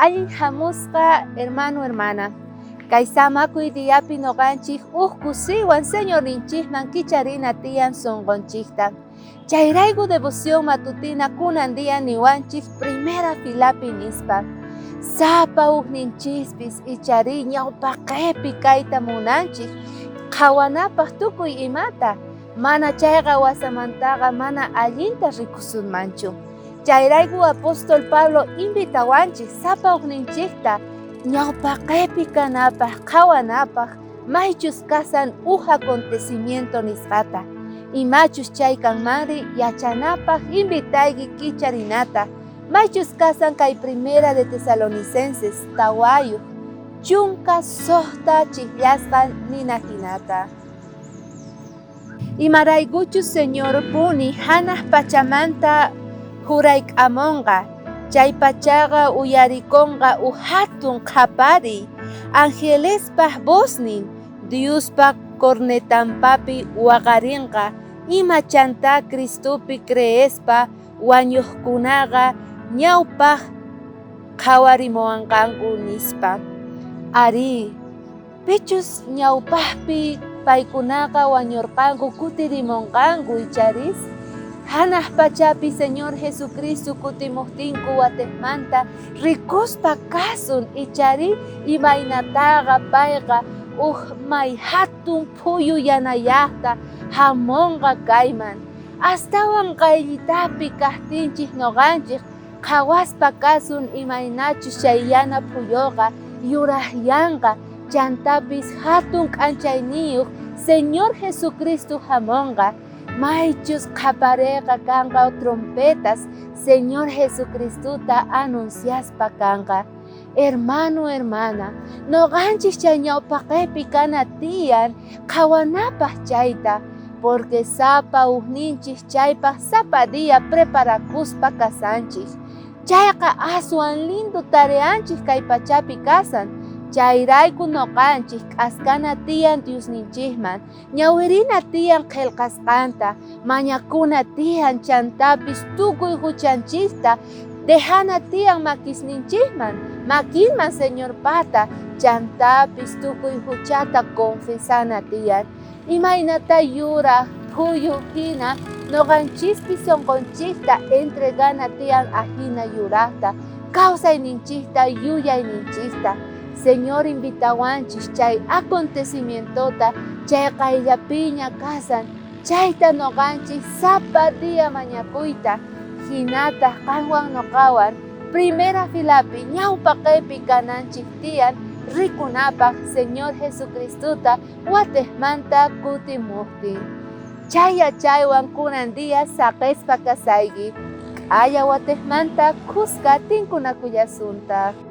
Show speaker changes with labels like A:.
A: Allin hamusqa hermano hermana. Kay samakuy diapi noqanchik uj kusiywan Señorninchikman kicharina tiyan sonqonchikta. Chayrayku devoción matutina kunan día niwanchik primera filapi nispa. Sapa ujninchispis icharí ñawpaqepi kayta munanchik qhawanapaq tukuy imata, mana chayqa wasamantaqa mana allinta rikusunmanchu. Chayrayku apóstol Pablo invitawanchik sapa ujninchikta ñawpaqepi kanapaq qhawanapaq maychus kasan uj acontecimiento nisqata. Imachus chay kanmanri yachanapaq invitayki kicharinata, maychus kasan kay Primera de Tesalonicenses 4, 16 chijllasqa nina jinata. Imaraykuchus Señorpuni hanaq pachamanta jurayk'amonqa, chay pachaqa uyarikonqa uj jatun qhapariy, angelespaj voznin, Diospa cornetanpapi waqarinqa, ima chantá Cristopi creespa wañojkunaqa ñawpaj qhawarimuwanqanku nispa. Arí, pichus ñawpajpi paykunaqa wañorqanku kutirimonqanku icharis, hanaq pachapi Señor Jesucristo kutimojtinku watejmanta rikuspa kasun ichari imaynataqa payqa uj may jatun phuyu yanayajta jamonqa kayman. Astawan qayllitapi kajtinchej noqanchej qhawaspa kasun imaynachus chay yana phuyoqa yurajyanqa, chantapis jatun k'anchayniyoj Señor Jesucristo jamonqa. Maychus qhapareqa kanqa trompetas Señor Jesucristota anunciaspa kanqa. Hermano, hermana, noqanchis chay ñawpaqepi kana tiyan qhawanapaj chayta, porque sapa ujninchis chaypaj sapa día preparakuspa kasanchis. Chayqa aswan lindo tareanchis kay pachapi kasan. Chayrayku noqanchis k'askana tiyan Diosninchikman, ñawirina tiyan qhelqasqanta, mañakuna tiyan chantapis tukuy huchanchista dejana tiyan makisninchikman, makinman Señorpata, chantapis tukuy huchata confesana tiyan. Imaynata yuraj phuyu hina noqanchispi sonqonchikta entregana tiyan ajina yurajta, kawsayninchikta, yuyayninchikta. Señor invitawanchis chay acontecimientota chay qayllapiña kasan, chayta noqanchis sapa día mañakuyta, hinataq qanwan noqawan primera filapi ñawpaqepi kananchik tiyan rikunapaq Señor Jesucristota watejmanta kutimujtin. Chay yachaywan kunan día saqespa kasayki, k'aya watejmanta khuska tinkunakullasuntaj.